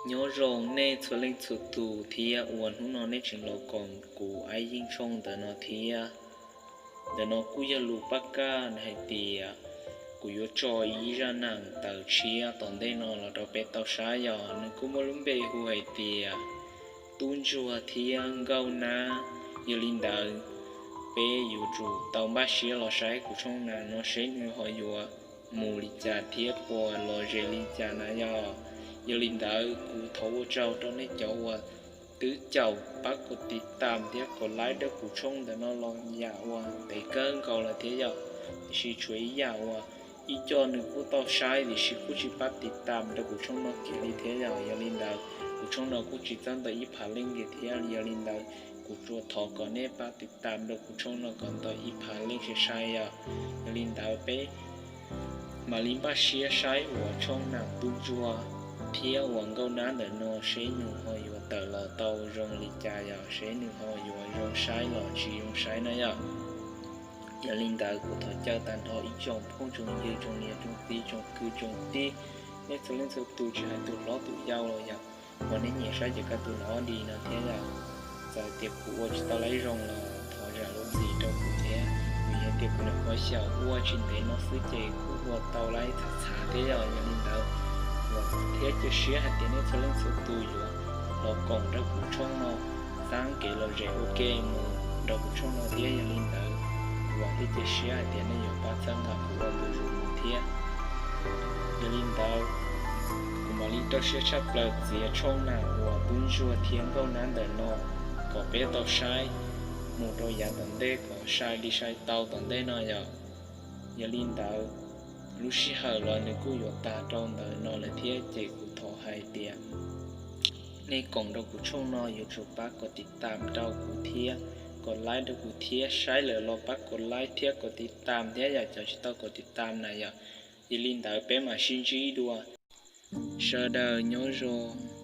Nyob zoo nej txhua leej txhua tus thiab uas hnub no nej tseem los koom kuv Aib Yeej tshooj ntawm no thiab. Ntawm no kuj yog lus pab kaj hais tias kuv yuav tso ib zaj nam tawm tshiab tom ntej no los rau peb tau saib, yog nws kuj muaj lub npe hu hais tias Tub Ntsuag thiab Nkauj Nab. Yog li ntawd, peb yuav tsum tau npaj siab los saib kuv tshooj nam no seb nws ho yuav mus li cas thiab puas lom zem li cas na yog. Yog li ntawd, kuv thov ua tsaug rau nej cov uas twb caum pab kom tiv tam thiab kom laib rau kuv tshooj ntawm no los yam uas ntev kawg nkaus lawm thiab yom. Tiam sis tshuav ib yam uas ib co nws kuj tau saib tiam sis kuj tsis pab tiv tam rau kuv tshooj no kiag li thiab yom. Yog li ntawd, kuv tshooj no kuj tsis txawj ntawm ib phav leej kiag thiab. Yog li ntawd, kuv tsuas thov kom nej pab tiv tam rau kuv tshooj no kom ntawm ib phav leej sai sai yom. Yog li ntawd, peb mam li npaj siab saib uas tshooj nam Tub Ntsuag thiab uas Nkauj Nab ntawm no seb nws ho yuav tawm los tau zoo li cas yom, seb nws ho yuav zoo saib los tsis zoo saib na yom. Yog li ntawd, kuv thov caw tag nrho ib tsoom phooj tsoom ywg, tsoom niam tsoom txiv, tsoom kwv tsoom tij, nej txhua leej txhua tus tsis hais tus hlob tus yau los yog uas nej nyiam saib ces koj tus no di no thiab yom. Txawm tias kuv ua tsis tau laib zoo los thov zam lub txim rau kuv thiab, vim hais tias kuv nam qhuav xyaum ua tsis ntev no xwb ces kuj ua tau laib txhav txhav thiab yom. Yog li ntawd, uas thiab cia siab hais tias nej txhua leej txhua tus yuav los koom rau kuv tshooj no, txhawb kev lom zem ua ke mus rau kuv tshooj no thiab. Yog li ntawd, uas thiab cia siab hais tias nej yuav pab txhawb nqa kuv ua ntu zus mus thiab. Yog li ntawd, kuv mam li rau siab tshaj plaws txiav tshooj nam uas Tub Ntsuag thiab Nkauj Nab ntawm no kom peb tau saib mus rau yav tom ntej kom sai li sai tau tom ntej no yom. Yog li ntawd, lub sij hawm los nws kuj yuav tag rau ntawm no lawm thiab ces kuv thov hais tias nej koom rau kuv tshooj no yuav tsum pab kom tiv tam rau kuv thiab, kom laib rau kuv thiab, saib lawm los pab kom laib thiab kom tiv tam thiab yom. Cov tsis tau kom tiv tam na yom. Yog li ntawd, peb mam sib ntsib dua. Sawv daws nyob zoo.